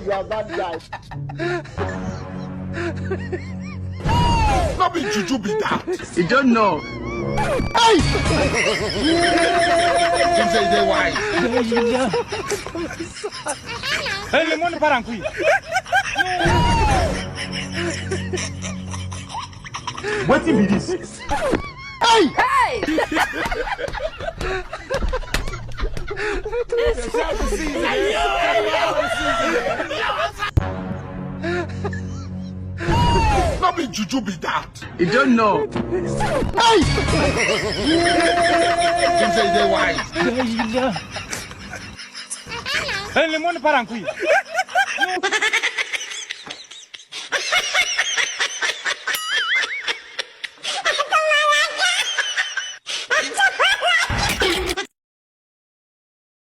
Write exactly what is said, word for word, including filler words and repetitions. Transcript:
You are bad guy. No be juju be that. You don't know. Hey! Dem say they wise. Hey, lemon parankui. Wetin be this? Hey! Hey! No be juju be that. You don't know. Hey! Dem say they wise. Hey, lemon parankui.